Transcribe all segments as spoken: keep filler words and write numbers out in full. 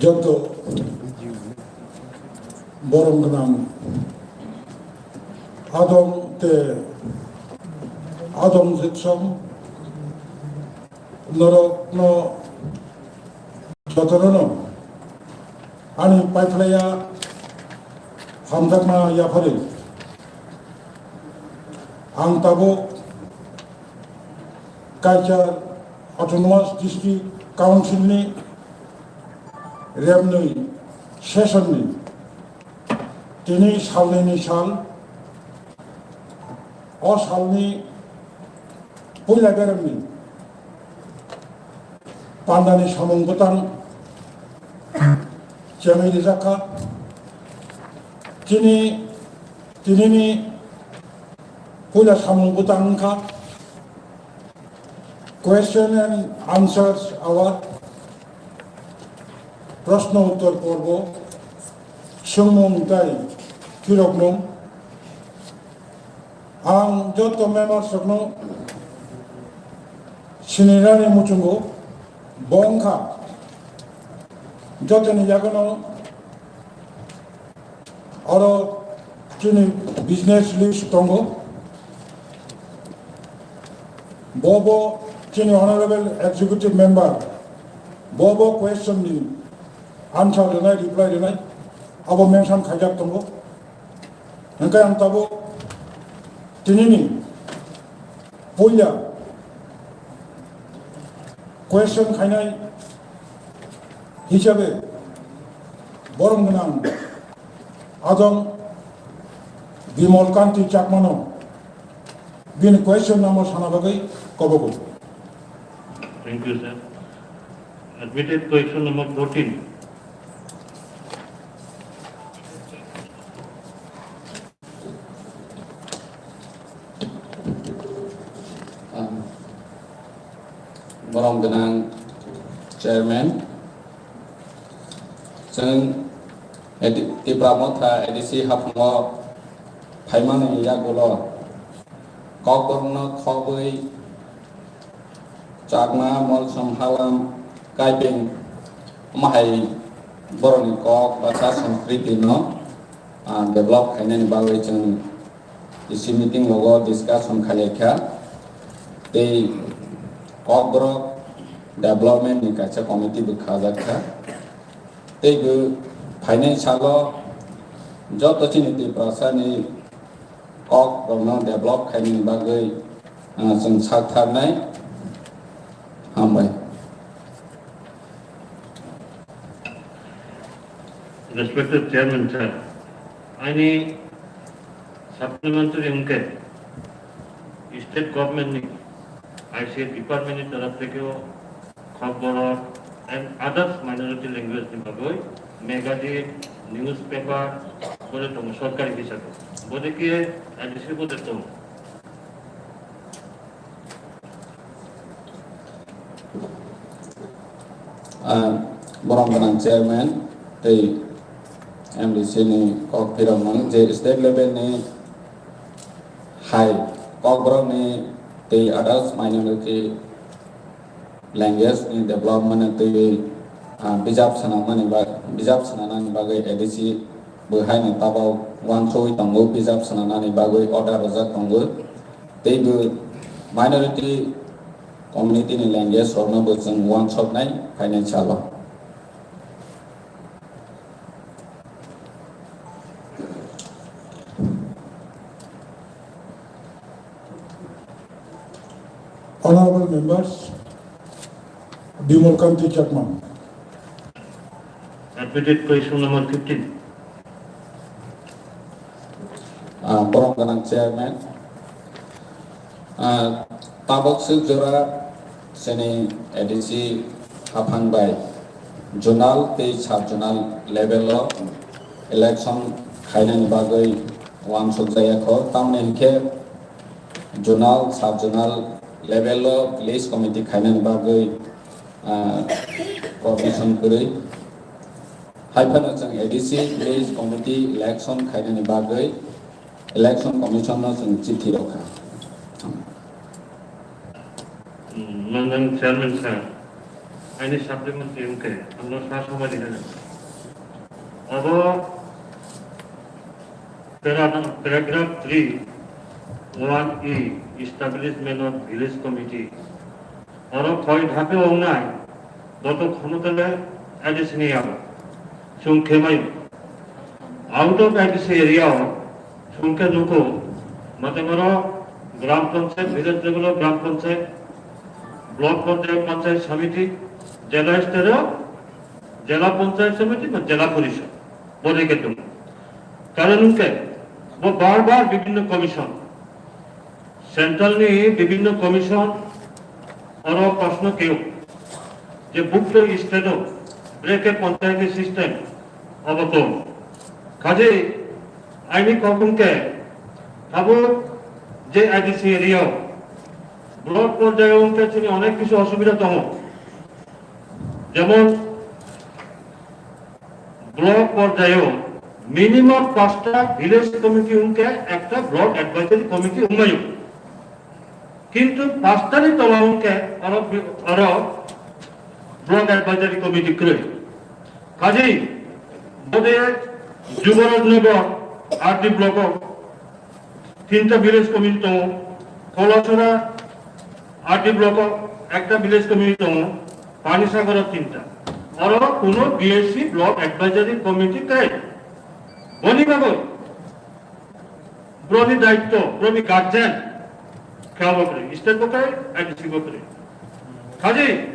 Joto borom gwnang adong te adong jwksom norokno jotono no ani paiphlaiya hamjakma yapharwi ang tabuk Kaisa Autonomous District Council ni remnwi session ni tini salnwi ni sal, o salni puila beremni pandani samung bwtang chengwi rijak kha. Chini, tinini puila samung bwtang wngkha Question and Answers Hour, Proshno Uttor Porbo, Swngmung tei Phirokmung. Ang joto members rokno sinirani muchungo bo wngkha jotoni yagono oro chini business list tongo. Bo bo chini honorable executive member bo bo question ni answer rwnai, reply rwnai abo mention khaijak tongo. Hingke ang tabuk tinini puila question khainai hisabe borom gwnang adong Bimal Kanti Chakmano bini question number sana bagwi kobogo. Thank you, sir. Admitted question number fourteen. Borom gwnang chairman, chwng A D, Tipra Motha A D C haphango phaimani yagulo kokborokno khobwi Chakma, Molsom, Halam, Kaipeng, omo hai borokni kok basa, sanskriti no, ah, develop khainani bagwi chwng D C meeting rogo discussion khailai kha. Tei kokborok development ni kaisa committee bo khajak kha. Tei bo phainai salo joto chini Tiprasa ni kok rokno develop khainani bagwi, ah, chwng sak tharnai. Hambai. Respected Chairman sir, aini supplementary wngkhe state government ni I C A department ni torop thekeo Kokborok and others minority language ni bagwi magazine, newspaper, bode tongo sorkari hisabe. Bode khe A D C bode tongo. Ah, borom gwnang chairman tei M D C ni kok phirokmung je state level ni hai kokborok ni tei others minority language ni development ni twi, ah, bijap swnamnani ba-, bijap swnamnani bagwi A D C bo haino tabok uansugwi tongo, bijap swnamnani bagwi order rwjak tongo. Tei bo minority community ni language rokno bo chwng uansuknai financial o. Honorable members, Bimal Kanti Chakma. Admitted question number fifteen. Ah, borom gwnang chairman. Ah, tabok swk jora chini A D C haphang bai zonal tei sub zonal level o election khainani bagwi uansuk jaya kho, tamni hinkhe zonal, sub zonal level o village committee khainani bagwi, ah, permission kwrwi. Hai phano chwng A D C village committee election khainani bagwi election commission no chwng chithi rwkha. Hmm, manang chairman sir, Ani supplementary wngkhe, ano sa samani hwnwi. Abo para-, paragraph three, one E, establishment of village committee. Oro khoi dhape wngnai, boto khonotale A D C ni abo. Chwng khemayo. Out of A D C area o chwng khe nugo, mate oro gram panchayat, village level o gram panchayat, block porjaya panchayat samiti, jela stere o jela panchayat samiti ba jela porishod, bo rege tongo. Karon hwnkhe bo bar bar bibhinno commission, central ni bibhinno commission oro proshno keo je bukto state o breke panchayati system obo tong. Kaje aini kok hwnkhe abo je A D C area o block porjaya o hwnkhe chini onek kisu osubida tongo. Jemon block porjaya o minimum pasta village committee hwnkhe ekta block advisory committee wngmaio. Kintu pastani tola hwnkhe oro bi-, oro block advisory committee kwrwi. Kaje bode Juboraj Nagar R D block o tinta village committee tongo, Kolasora R D block o ekta village committee tongo, Panisagar o tinta. Oro kuno B S C block advisory committee kwrwi. Boni bagwi broni daitto, broni guardian khe abo kwrwi, state bo kwrwi, A D C bo kwrwi. Kaje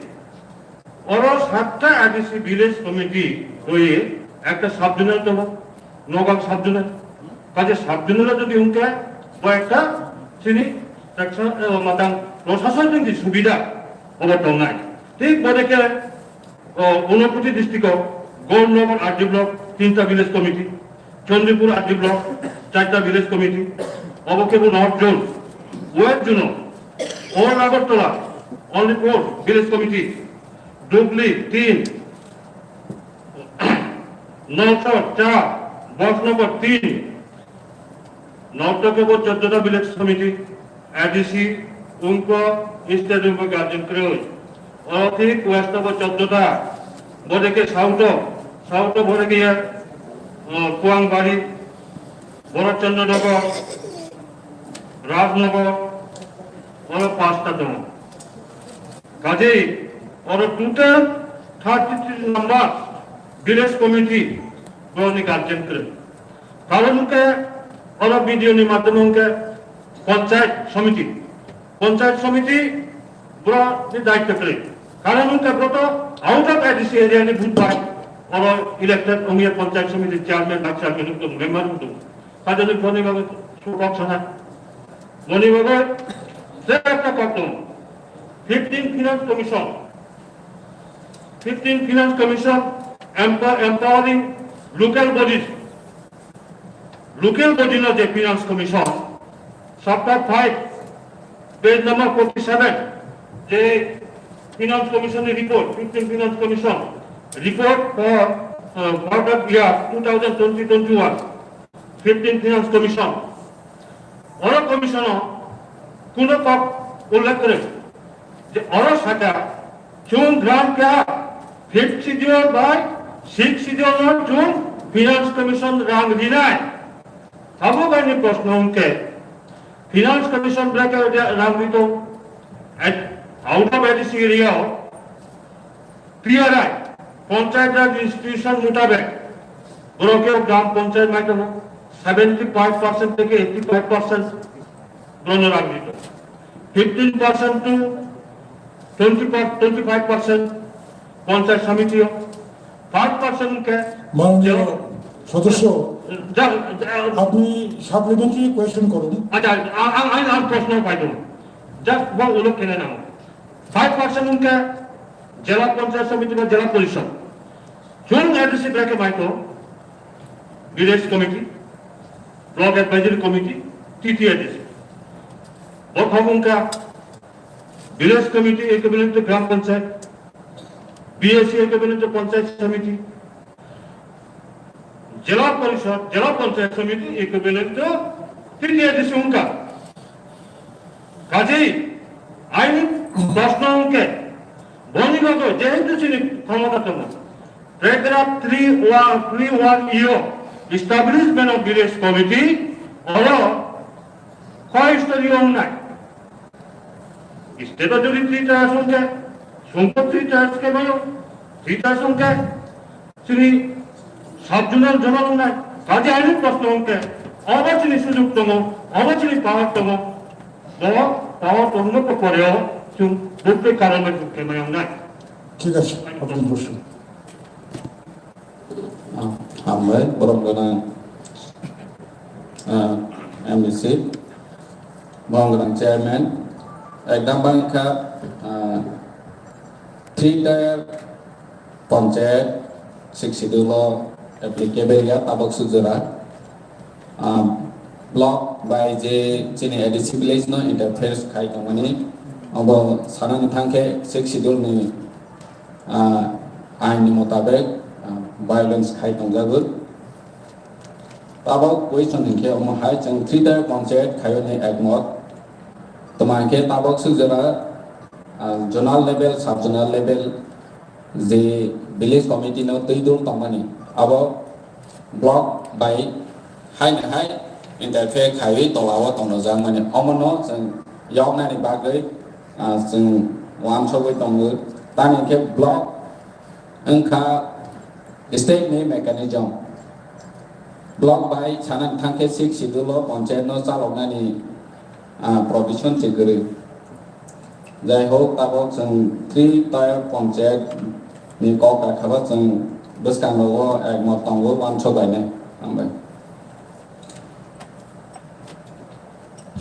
oro satta A D C village committee rwi ekta sub-zonal tongo, Nogak sub-zonal. Kaje sub-zonal jodi hwnkhe bo ekta chini teksa, eh, matang prosason ni subida obo tongnai. Thik bode khe, o, Unakoti district o Gaur Nagar R D block tinta village committee, Chandipur R D block, charta village committee, obo kebo North Zone, West Zone, all Agartala, only four village committee, Dugli, tin, Nalsor, char, Bosnagar, tin, North o kebo chauddota village committee, A D C, wngkha state wngkha guardian kwrwi. Oro thik west o bo chauddota, bode khe south o, south o bode khe, uh, Kuangbari, Bharat Chandra Nagar, Rajnagar, oro pasta tongo. Kaje oro total thirty three number village committee borokni guardian kwrwi. Karon hwnkhe oro B D O ni madhyome hwnkhe panchayat samiti, panchayat samiti borokni daityo kwrwi. Karon hwnkhe borok to out of A D C area ni vote bai oro elected wngya panchayat samiti chairman, vice chairman wngtong, member wngtong. Kaisa ni boni bagwi kok sana. Boni bagwi je ekta kok tongo. Fifteen Finance Commission. Fifteen Finance Commission empower-, empowering local bodies. Local body no je Finance Commission. Chapter five, page number forty-seven. Je Finance Commission ni report, fifteen Finance Commission report for, uh, for the year two thousand twenty twenty-one. Fifteen Finance Commission. Oro Commission o kuno kok ullekh kwrwi je oro sakha chwng gram keha fifth schedule bai sixth schedule no chwng Finance Commission rang rinai. Abo bai ni proshno hwnkhe Finance Commission bwrake rang rito at, out of A D C area o P R I, Panchayat Raj Institution mutabek, borok khe gram panchayat mai tongo, seventy five percent theke eighty five percent borokno rang rito. Fifteen percent to twenty, twenty five percent panchayat samiti o, five percent khe মাননীয় সদস্য, ja, ja, আপনি supplementary question করুন। Acha, ang, ang, ang, ang proshno paidong. Just bo ulo kene nang. Five percent hwnkhe Jela Panchayat Samiti ba Jela Porishad. Chwng A D C bwrake maito Village Committee, Block Advisory Committee, T T A D C. Bothok wngkha Village Committee equivalent to Gram Panchayat, B A C equivalent to Panchayat Samiti, Jela Porishad, Jela Panchayat Samiti equivalent to T T A D C wngkha. Kaje aini proshno hwnkhe, Boni bagwi jehetu chini khomota tongo, paragraph three one, three one E o, establishment of village committee, oro koi story wngnai. State o jodi three tiers wngkhe, songkhe three tiers khe mayo, three tiers wngkhe, chini sub-zonal, zonal wngnai, kaje aini proshno wngkhe, obo chini sujug tongo, obo chini power tongo, bo power tongno to poreo chwng bukti karon bai chwng kemai wngnai. Thik ache, apni proshno. Ah, hambai, borom gwnang, ah, M D C, borom gwnang chairman, ekdam bangkha, ah, three tier panchayat, sixth schedule o applicable ya tabok sujora, ah, block bai je chini A D C village no interface khai tongmani, obo sanani thangkhe sixth schedule ni ah, ain ni motabek, ah, violence khai tongjago. Tabok question hinkhe omo hai chwng three tier panchayat khayoni ekmot. Toma hinkhe tabok sujora, ah, zonal level, sub zonal level je village committee no twi dul tongmani abo block bai hai na hai interface khaiwi tola o tongna jakmani omono chwng yoknani bagwi ah, chwng uansugwi tongo. Tamni khe block wngkha state ni mechanism. Block bai sanani thangkhe sixth schedule o panchayat no chaloknani, ah, provision se kwrwi. Jai ho, tabok chwng three tier panchayat ni kok kakhaba chwng bwskango ekmot tongo uansuk lainai. Hambai.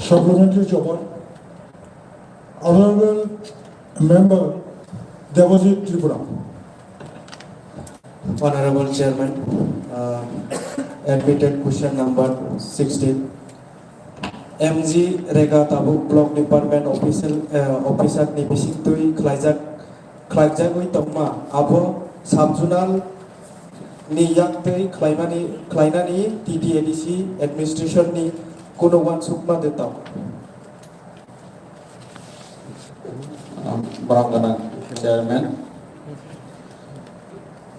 Supplementary chobor. Honorable Member Debojit Tripura. Honorable Chairman, uh, admitted question number sixteen. M G Rega tabuk block department official, uh, officer ni bisingtwi khlaijak, khlaijagwi tongma abo sub-zonal ni yaktwi khlaimani, khlainani T T A D C administration ni kunu uansukma de tong. Borok gwnang chairman,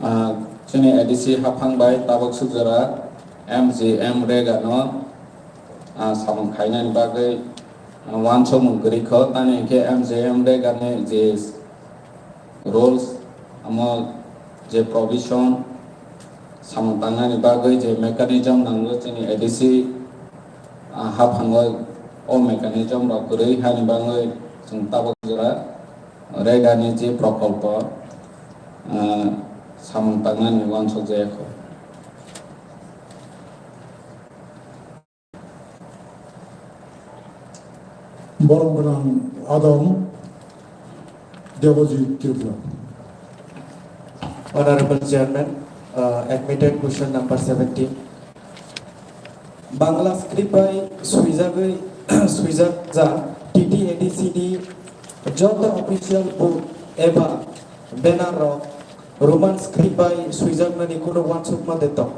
ah, chini A D C haphang bai tabuk sukjora M G M Rega no, ah, samung khainani bagwi, ah, uansukmung kwrwi kho, tamni hinkhe M G M Rega ni je rules, omo je provision, samung tangnani bagwi je mechanism nango chini A D C, ah, haphango o mechanism rok kwrwi hani bagwi chwng tabuk jora Rega ni je prokolpo, ah, samung tangnani uansuk jaya kho. Borom gwnang Adam Debojit Tripura. Honorable Chairman, uh, admitted question number seventeen. Bangla script bai swijagwi, swijak ja T T A D C ni joto official board eba banner rok Roman script bai swijaknani kunu uansukma de tong?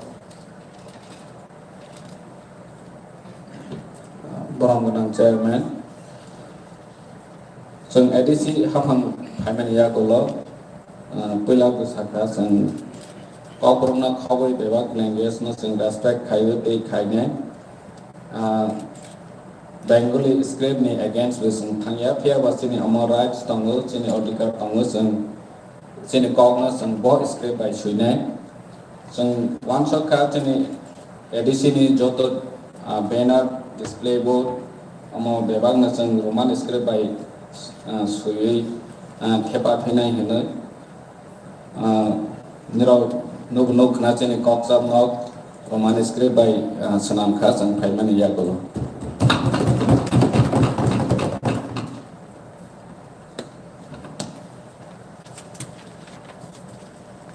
Borom gwnang chairman. Chwng A D C haphang phaimani yagulo, ah, puila bwsakha chwng kokborokno khobwi bebak language no chwng respect khaiwi tei khainai. Ah, Bengali script ni against bai chwng thangya, phiya ba chini omo rights tongo, chini odhikar tongo, chwng chini kokno chwng bo script bai swinai. Chwng uansuk kha chini A D C ni joto, ah, banner, display board, omo bebakno chwng Roman script bai, ah, swiwi, ah, thepa phinai hinwi. Ah, nirok nuk, nuk khna chini kokchap nok Roman script bai, ah, swnam kha chwng phaimani yagulo.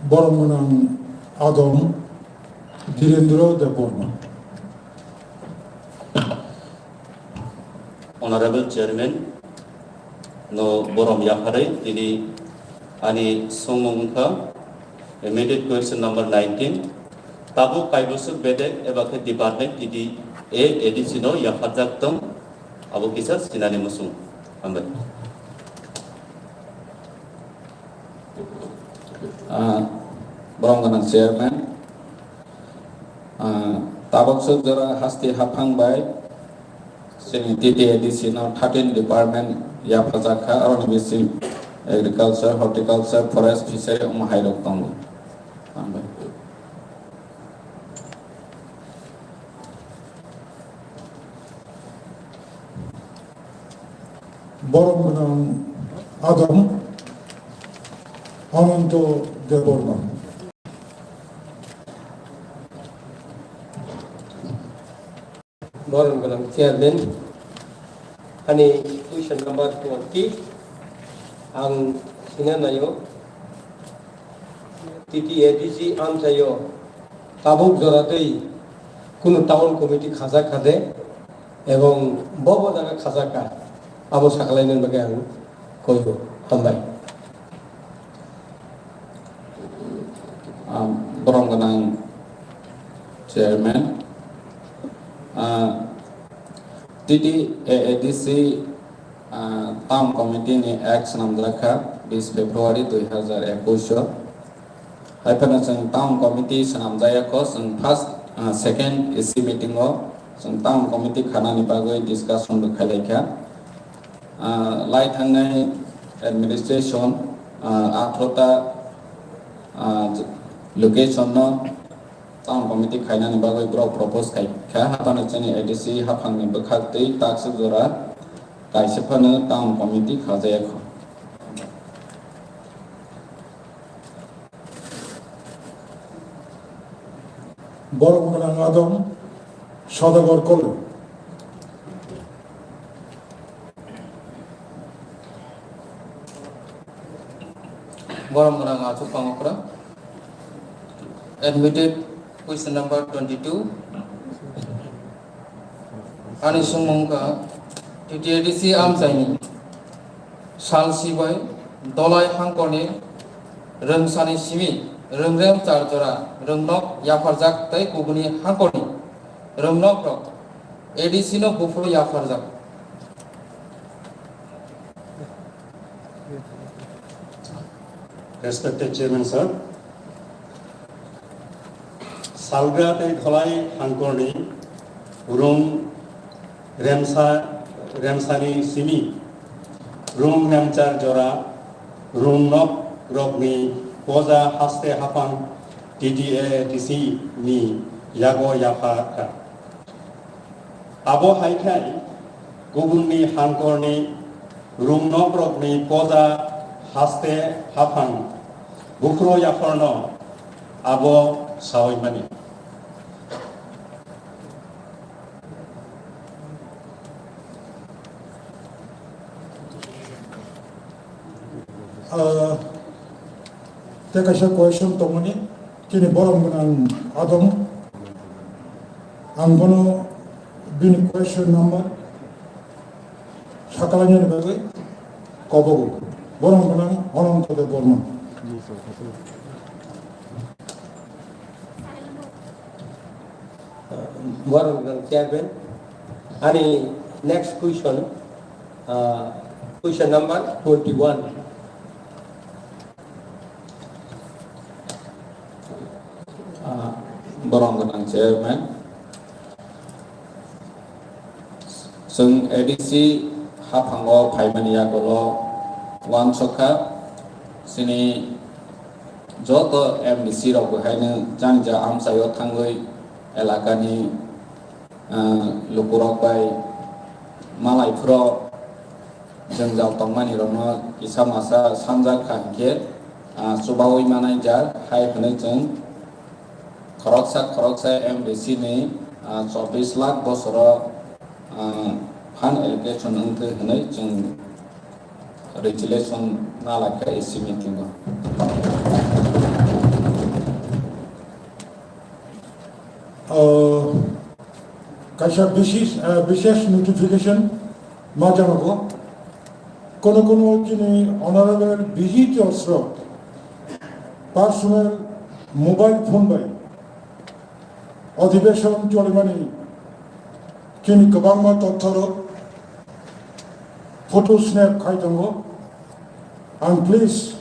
Borom gwnang Adam Dhirendra Debbarma. Honorable Chairman no borom yapharwi tini ani songmung wngkha, immediate question number nineteen. Tabuk kaibosuk bedek eba khe department T D A A D C no yapharjak tong, abo kisa sinani muchung. Hambai. Ah, borok gwnang chairman, ah, tabuk swk jora hasti haphang bai chini T T A D C no thirteen department yaphajak kha, aroni bising agriculture, horticulture, forest, fishery omo hai rok tongo. Hambai. Borom gwnang adom Ananto Debbarma. Borom gwnang chairman, ani question number twenty, ang sina nayo, T T A D C amchaio tabuk jora tei kunu town committee khajak khade ebong bo bo jaga khajak kha, abo sakalaina bagwi ang koibo. Hambai. Ah, borom gwnang chairman, ah, T T A A D C, ah, town committee ni act swnamjak kha bis February dui hazar ekush o. Hai phano chwng town committee swnamjaya kho, chwng first, ah, second A C meeting o chwng town committee khanani bagwi discussion bo khailai kha. Ah, lai thangnai administration, ah, athro ta, ah, location no town committee khainani bagwi borok propose khai kha, haphano chini A D C haphangni bwkhak tei takswk jora kaisa phano town committee khajaya kho. Borom gwnang adom Sadagar Kolo. Borom gwnang achuk pangokra. Admitted question number twenty-two. Ani sumung kha T T A D C amchaini sal sibai Dolai hangkorni rwngsani simi rwngrem char jora rwngnok yapharjak tei kubuni hangkorni rwngnok rok A D C no buphuru yapharjak. Respected Chairman sir, Salgra tei Dholai hangkorni rung remsa, remsani simi rung nemchar jora rung nok rokni poja haste haphang T T A D C ni yago yapha kha. Abo hai khe kubunni hangkorni rung nokrokni poja haste haphang bukhro yapharno abo saui mani. Ah, tei kaisa question tongmani, chini borom gwnang adom. Ang bono bini question number sakalainani bagwi kobogo. Borom gwnang Ananto Debbarma. Borom gwnang chairman. Ani next question, ah, question number twenty-one. Ah, borom gwnang chairman. Chwng A D C haphango phaimani yagulo uansukha, chini joto M D C rok bo haino jani ja amchaio thangwi elakani, ah, lukurok bai malai phuro jwngjal tongmani rokno kisa masa sanjak kha hinkhe, ah, chubaui manai jak hai hwnwi chwng khoroksa khoroksa M D C ni, ah, chobbish lakh bosoro, ah, fund allocation wngthwi hwnwi chwng resolution nalai kha A C meeting o. Ah, kaisa bisis, ah, bises notification ma janago. Kono kono chini honorable visitors rok personal mobile phone bai adhibeshon cholimani chini kwbangma totthorok photo snap khai tongo. Ang please